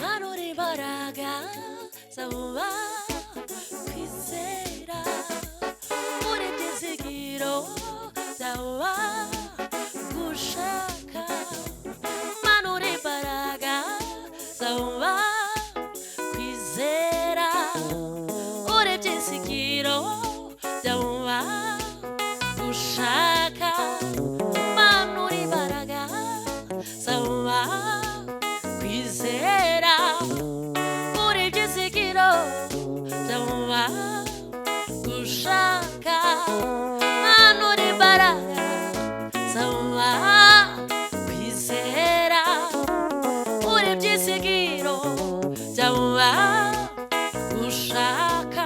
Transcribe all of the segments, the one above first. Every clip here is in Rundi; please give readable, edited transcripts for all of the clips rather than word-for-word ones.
Manura imbaraga z'abuba kwizera, uri ibyizigiro by'abuba gushaka. Manura imbaraga z'abuba kwizera, uri ibyizigiro by'abuba gushaka. Manura imbaraga z'abuba kwizera, uri ibyizigiro by'abuba gushaka. Manura imbaraga z'abuba kwizera, uri ibyizigiro by'abuba gushaka.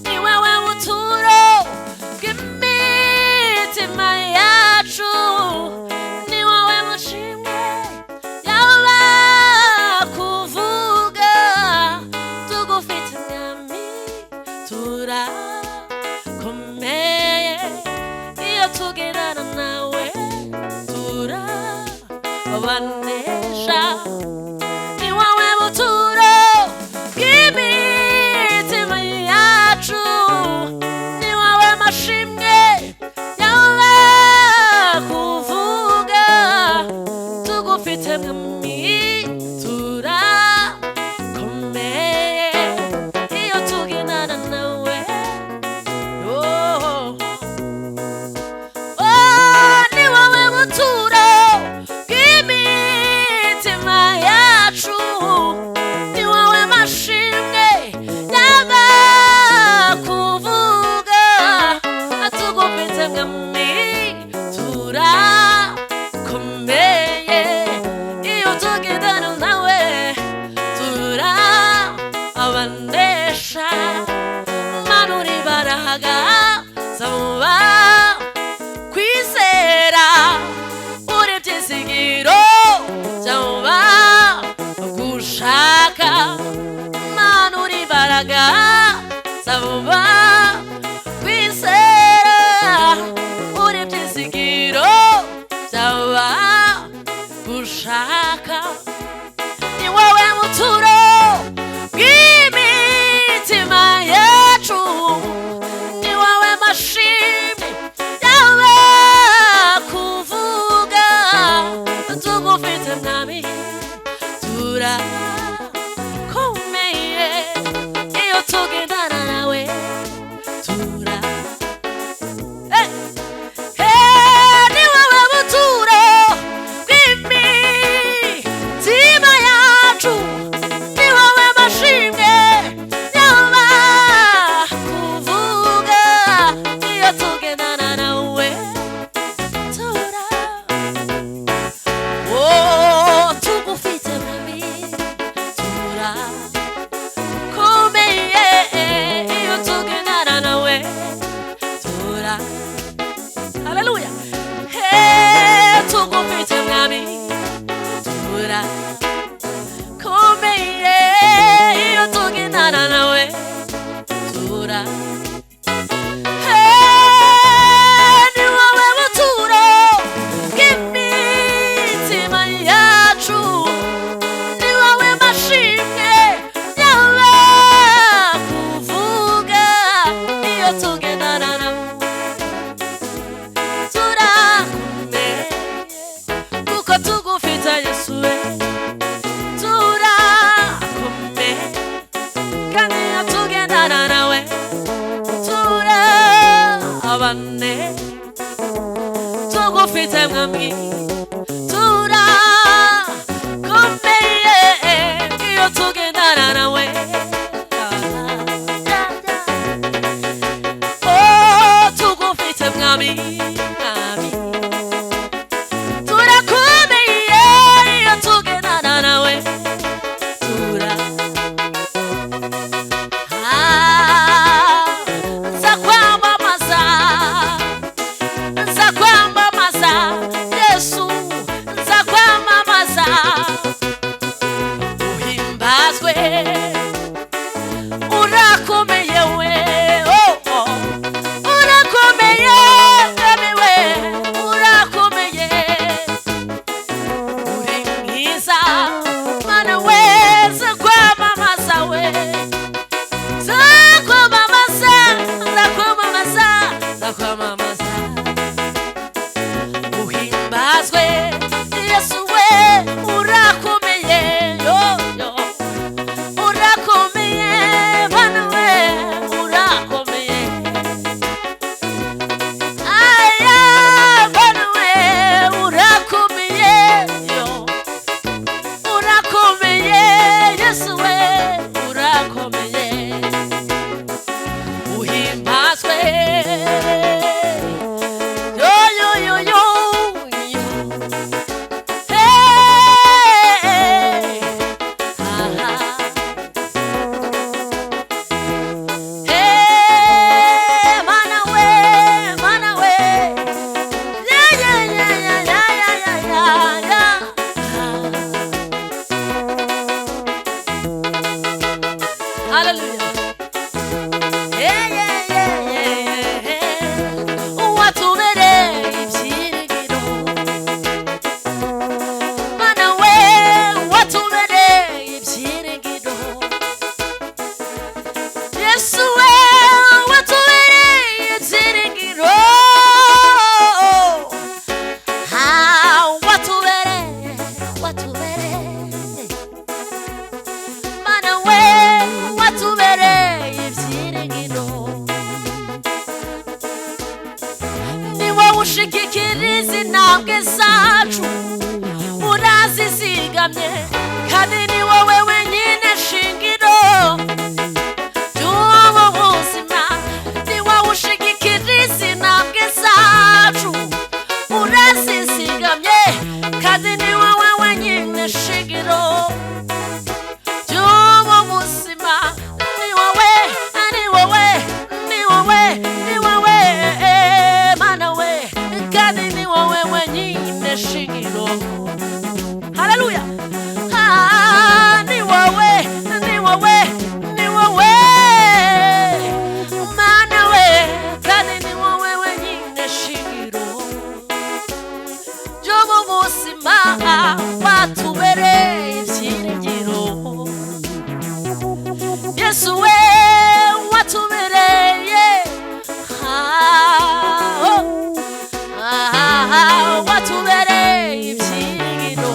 Ni wowe buturo bw'imitima yacu, ni wowe mushimwe yaba kuvuga. Tugufite mwami turakomeye, iyo tugendana nawe turabanesha. Ni wowe buturo bw'imitima yacu, ni wowe mashimwe yawe kuvuga. Tugufite mwami turakomeye, iyo tugendana nawe. Oh. Oh, ni wowe buturo bw'imitima yacu, ni wowe mashimwe yaba kuvuga. Tugufite mwami turakomeye, iyo tugendana nawe turabanesha. Manura imbaraga z'abuba kwizera, uri ibyizigiro by'abuba gushaka. Manura imbaraga z'abuba kwizera, uri ibyizigiro by'abuba gushaka. Ni wowe muturo bw'imitima yacu, ni wowe mashimwe yawe kuvuga. Tugufite mwami turakomeye, iyo tugendana nawe tura. Hey! Hey, ni wowe buturo bw'imitima yacu, ni wowe mashimwe yaba kuvuga. Iyo tugendana nawe tura. Oh, tugufite mwami turakomeye, iyo tugendana nawe tura. Haleluya. Hey, tugufite mwami turakomeye, iyo tugendana nawe tura. Hey, ni wowe buturo bw'imitima yacu, ni wowe mashimwe yawe kuvuga. Iyo tugendana nawe turakomeye, kuko tugufite Yesu we turakomeye, kandi iyo tugendana nawe turabane. Tugufite mwami turakomeye, iyo tugendana nawe. Oh, tugufite mwami, mwami turakomeye, iyo tugendana nawe tura. Ah, nza kwamamaza, nza kwamamaza Yesu, nza kwamamaza, uhimbazwe, urakomeye we. Oh, oh. Urakomeye. Nzakwamamaza uhimbazwe Yesu we urakomeye yo yo urakomeye Bwana we urakomeye aya Bwana we urakomeye yo urakomeye Yesu we urakomeye uhimbazwe yo yo yo yo yo hey ah hey mana we mana we yeah yeah yeah yeah yeah yeah yeah yeah hallelujah. Yeah, yeah, yeah, yeah, yeah. Watubereye ibyiringiro Mana we watubereye ibyiringiro Yesu we watubereye ibyiringiro Ah, watubereye watubereye Mana we watubereye ibyiringiro ni wowe ushigikiriza intambwe zacu urazizigamye kandi ni wowe wenyine shingiro ry'ubu buzima ni wowe ushigikiriza intambwe zacu urazizigamye kandi ni wowe wenyine shingiro ry'ubu buzima ni wowe ni wowe ni wowe ni wowe mana we kandi ni wowe wenyine shingiro haleluya Ah, ni wowe ni wowe ni wowe mana we kandi ni wowe wenyine shingiro ry'ubu buzima watubereye ibyiringiro Yesu we watubereye ah, oh, ah, watubereye ibyiringiro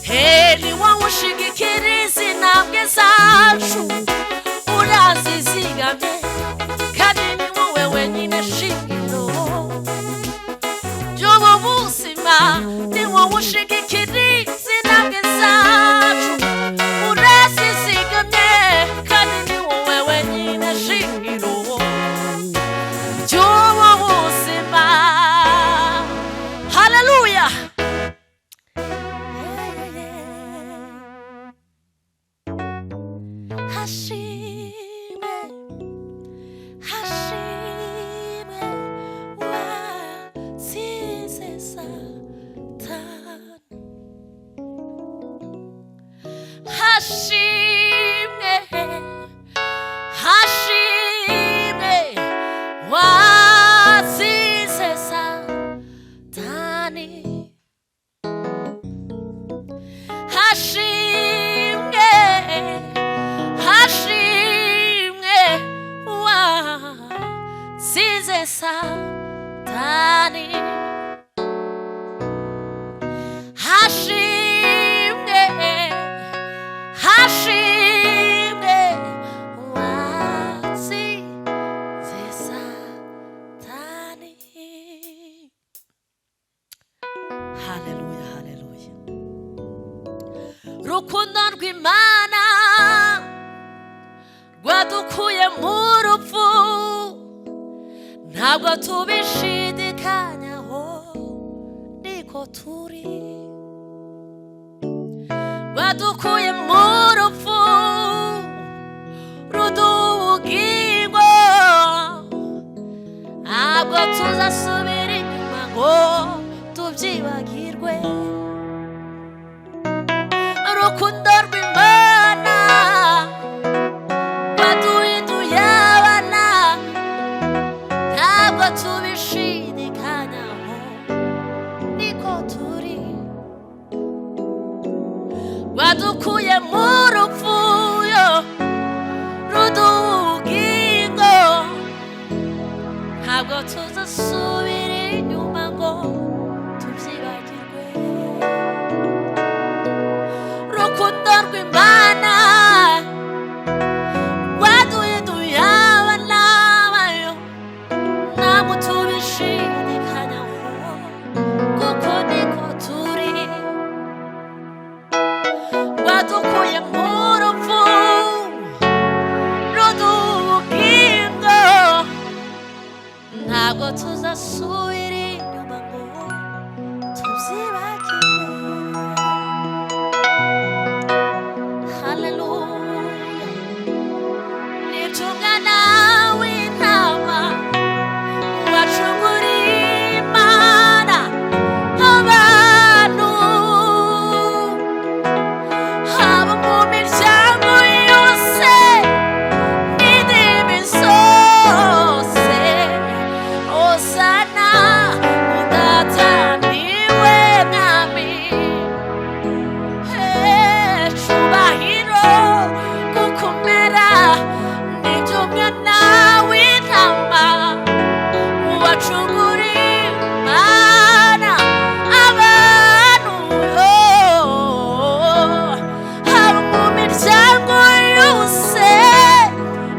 Hey, ni wowe ushigikiriza intambwe zacu urazizigamye kandi ni wowe wenyine shingiro ry'ubu buzima ni wowe ushigikiriza intambwe zacu urazizigamye kandi ni wowe wenyine shingiro ry'ubu buzima haleluya hashimwe hashimwe watsinze satani hashimwe hashimwe watsinze satani hashimwe hashimwe watsinze satani hashimwe hashimwe watsinze satani haleluya haleluya rukundo rw'imana rwadukuye mu rupfu ntabwo tubishidikanyaho niko turi rwadukuye mu rupfu ruduha ubugingo ntabwo tuzasubira inyuma ngo tubyibagirwe urukundo rw'imana rwaduhinduye abana ntabwo tubishidikanyaho niko turi rwadukuye mu Ntabwo tuzasubira inyuma ngo tubyibagirwe. Haleluya. Nibyo Umwana w'Intama wacunguriye Imana abantu, haba mu miryango yose n'indimi zose. Hosana, udataniwe mwami. Cubahiro gukomera nibyo Umwana w'Intama wacunguriye Imana abantu, haba mu miryango yose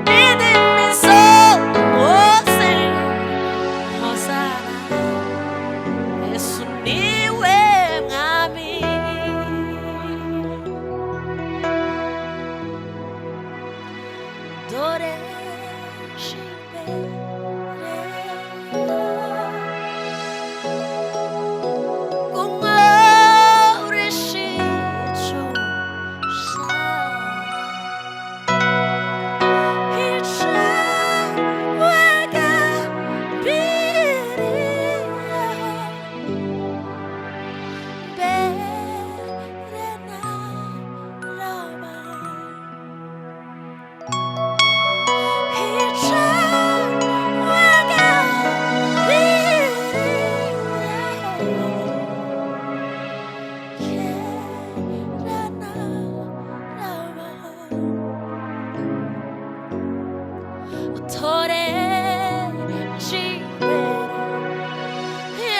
n'indimi zose. Hosana, Yesu niwe mwami. Dore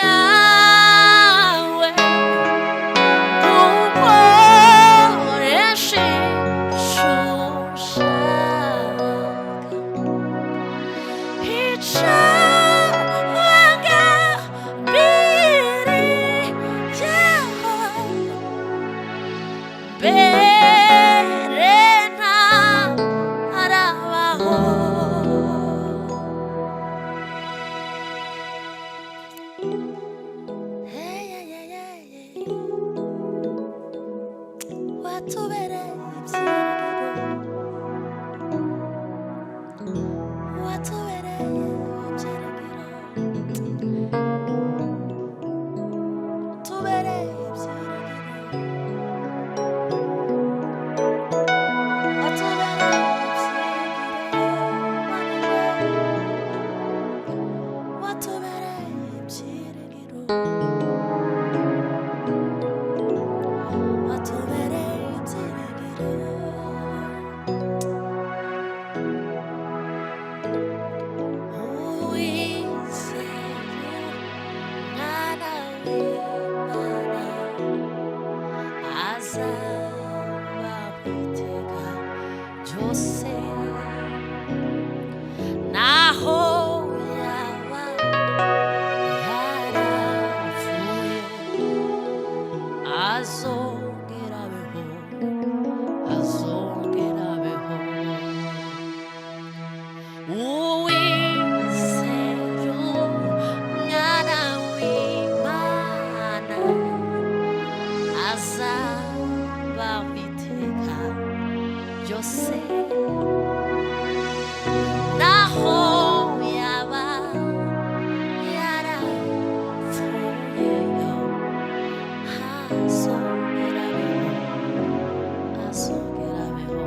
yawe gukoresha icyo ushaka. Watubereye ibyiringiro, watubereye ibyiringiro, tubereye ibyiringiro, watubereye ibyiringiro, watubereye ibyiringiro, watubereye ibyiringiro. Uwizeye Mwana w'Imana azaba iteka ryose, naho yaba yarapfuye azongera abeho, azongera abeho. Uwizeye Umwana w'Imana azaba iteka ryose, naho yaba yarapfuye azongera abeho, azongera abeho.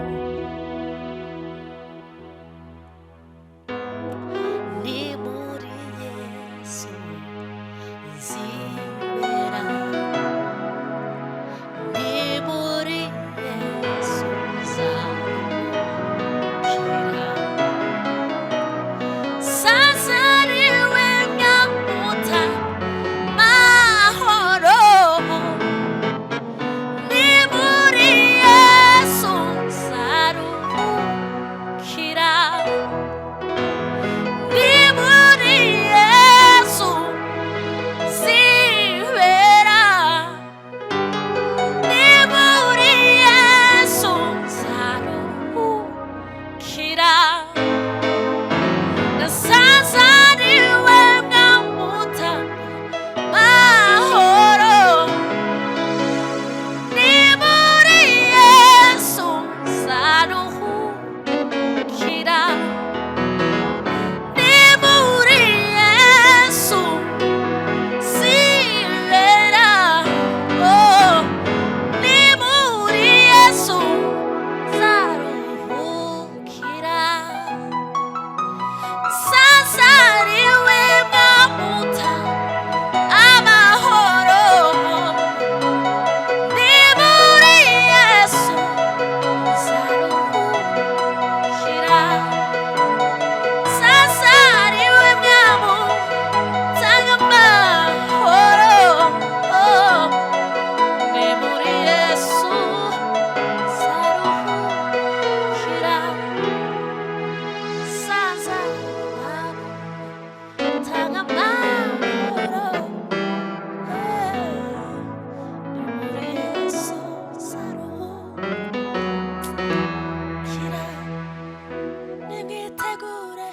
Mwitegure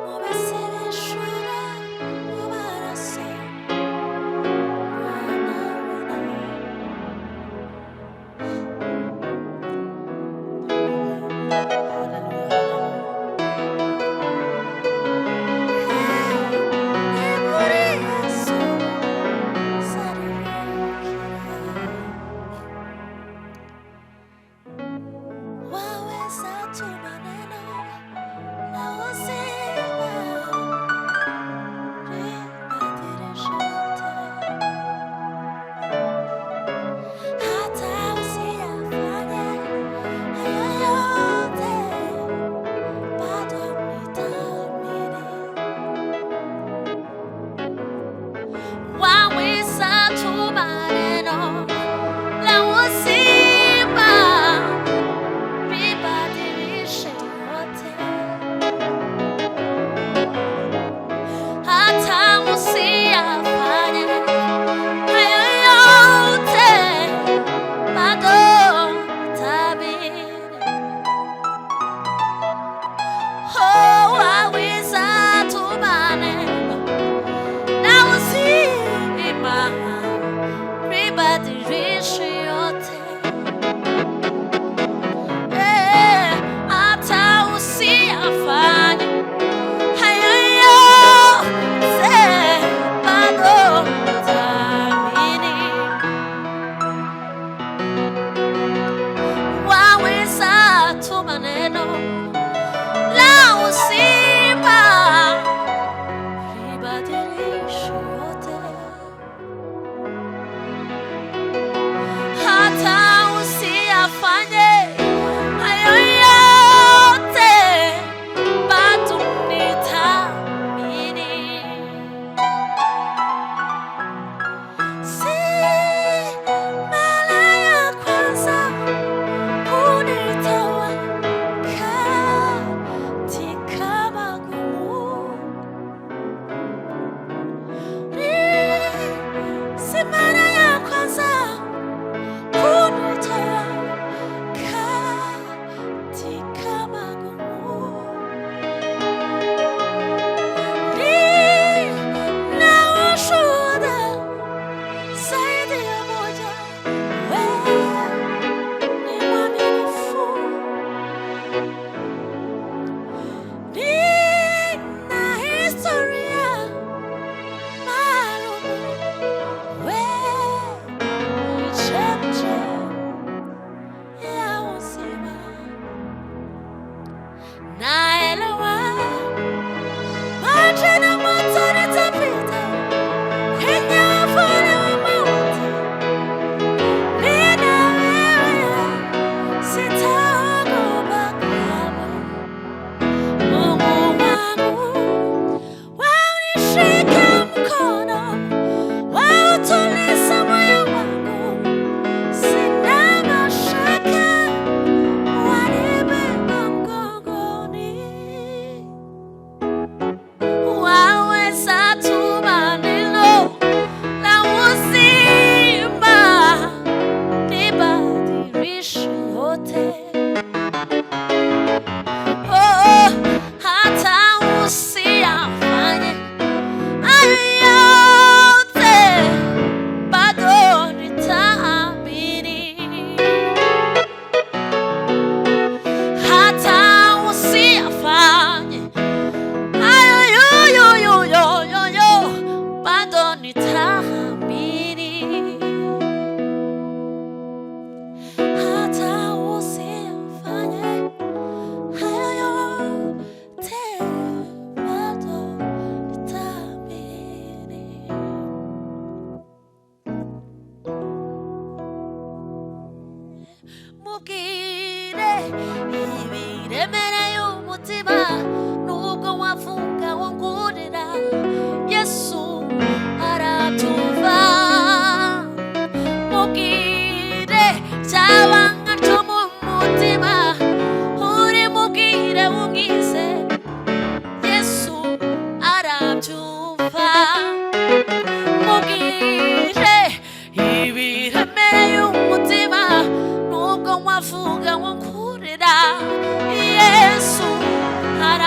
mubisibishura mu maraso mwana w'intama. Ni muri Yesu nzaruhukira. Waweza tu maneno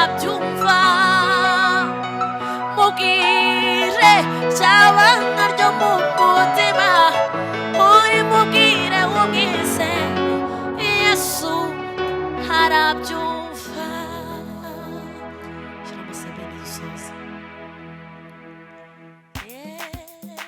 Arabyumva. Mubwire cyabanga ryo mu mutima, uri mubwire umwise Yesu arabyumva. Shyiramo sebeni dusoze. Yeah.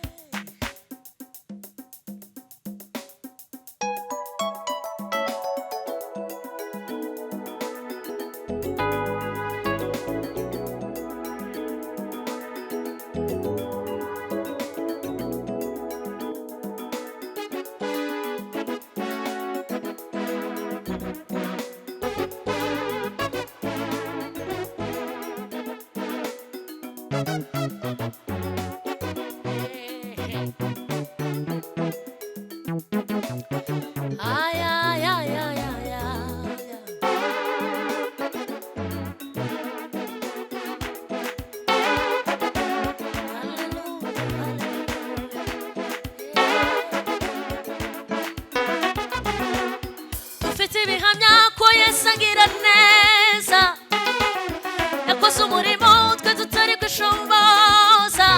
Ay, ay, ay, ay, ay, ay. Hallelujah, hallelujah. Dufite ibihamya ko Yesu agira neza, yakoze umurimo twe tutari gushomboza.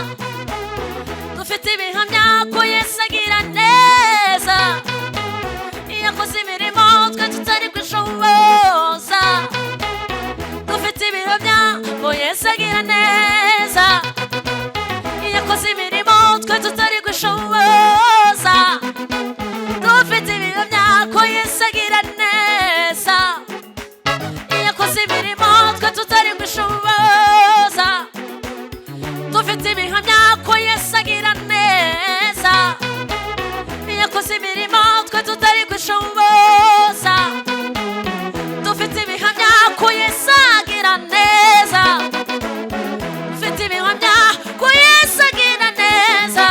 Dufite ibihamya ko Yesu agira neza, yakoze imirimo twe tutari gushomboza. Dufite ibihamya ko Yesu agira neza, yakoze imirimo twe tutari gushomboza. Dufite ibihamya ko Yesu agira neza, yakoze imirimo twe tutari gushomboza. Dufite ibihamya ko Yesu agira neza, yakoze imirimo twe tutari gushomboza. Dufite ibihamya ko Yesu agira neza, dufite ibihamya ko Yesu agira neza,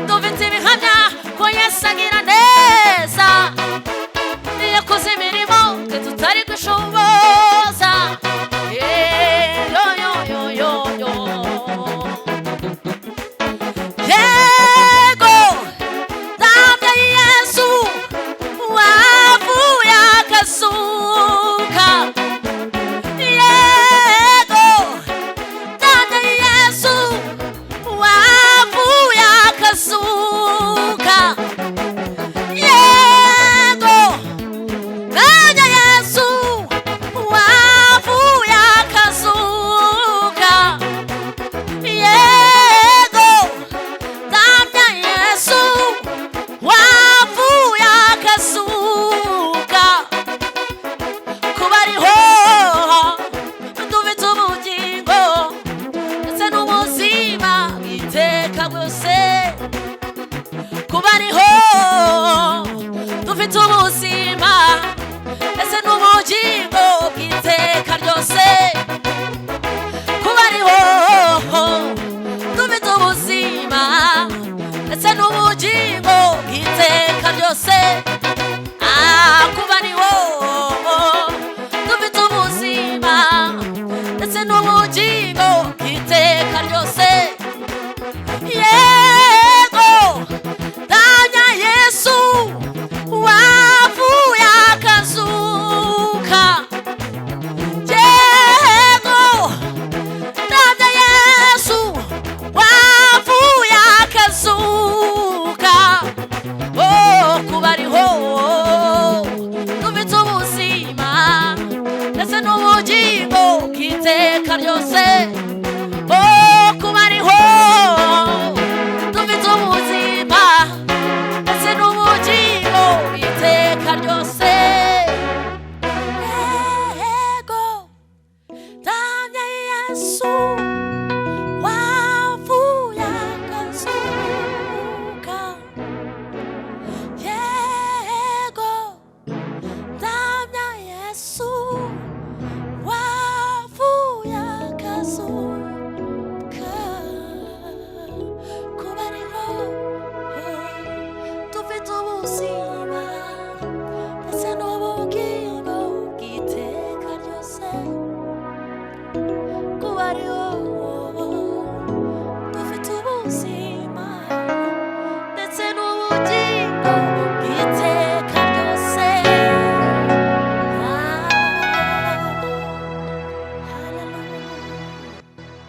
dufite ibihamya ko Yesu agira neza, yakoze imirimo twe tutari gushomboza. Yeah, yo, yo, yo, yo, yo. Yego, ndamya Yesu wavuye akazuka. Yego, ndamya Yesu wavuye akazuka. Yego, ndamya Yesu wavuye akazuka. Yego, ndamya Yesu wavuye akazuka. Kuba ariho dufite ubugingo ndetse n'ubuzima bw'iteka bwose. Kuba ariho dufite ubuzima ndetse n'ubugingo bw'iteka ryose. Kuba ariho dufite ubuzima ndetse n'ubugingo bw'iteka ryose. Ah, kuba ariho dufite ubuzima ndetse n'ubugingo bw'iteka ryose. Yego, ndamya Yesu wavuye akazuka. Yego, ndamya Yesu wavuye akazuka. Oh, kuba ariho dufite ubuzima ndetse n'ubugingo bw'iteka ryose. Oh, kuba ariho dufite ubuzima ndetse n'ubugingo bw'iteka ryose. Yego, ndamya Yesu.